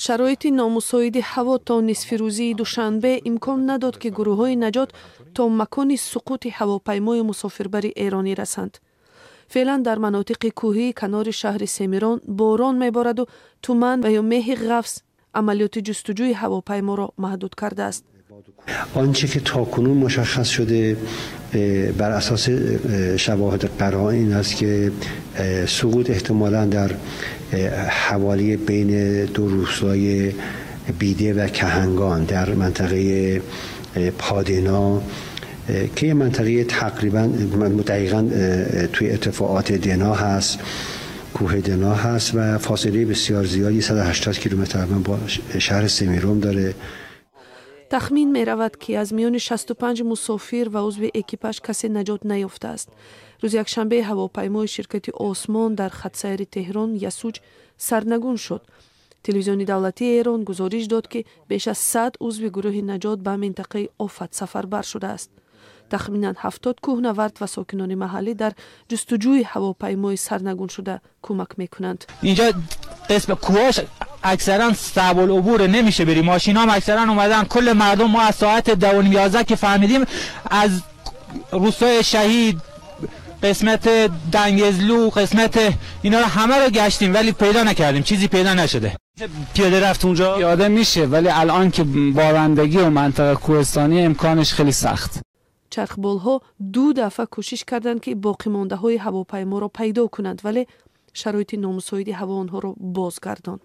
Шароити номусоиди ҳаво то нисфирӯзии душанбе имкон надод, ки гурӯҳҳои наҷот то макони суқути ҳавопаймои мусофирбари эронӣ расанд. Феълан дар манотиқи кӯҳии канори шаҳри Семирон борон мебораду туман ва ё меҳи ғафз амалиёти ҷустуҷӯи ҳавопайморо маҳдуд кардааст. آنچه که تاکنون مشخص شده بر اساس شواهد قرائن این است که سقوط احتمالا در حوالی بین دو روستای بیده و کهنگان در منطقه پادنا که یه منطقه تقریبا دقیقا توی ارتفاعات دنا هست، کوه دنا هست و فاصله بسیار زیادی 180 کیلومتر با شهر سمیروم داره. Тахмин меравад, ки аз миёни 65 мусофир ва узви экипаж касе наҷот наёфтааст. Рӯзи якшанбе ҳавопаймои ширкати Осмон дар хатсайри Теҳрон Ясуҷ сарнагун шуд. Телевизиони давлатии Эрон гузориш дод, ки беш аз 100 узви гурӯҳи наҷот ба минтақаи офат сафарбар шудааст. Тахминан 70 кӯҳнавард ва сокинони маҳаллӣ дар ҷустуҷӯи ҳавопаймои сарнагуншуда кӯмак мекунанд. Инҷа قسم کوهاش اکثرا صعب العبور، نمیشه بری. ماشین هم اکثرا اومدن. کل مردم ما از ساعت 10:30 11 که فهمیدیم، از روستای شهید، قسمت دنگزلو، قسمت اینا رو همه رو گشتیم ولی پیدا نکردیم، چیزی پیدا نشده. پیاده رفت اونجا؟ پیاده میشه ولی الان که بارندگی و منطقه کوهستانی امکانش خیلی سخت. Чархболҳо ду дафъа кӯшиш карданд, ки боқимондаҳои ҳавопайморо пайдо кунанд, вале шароити номусоиди ҳаво онҳоро бозгардонд.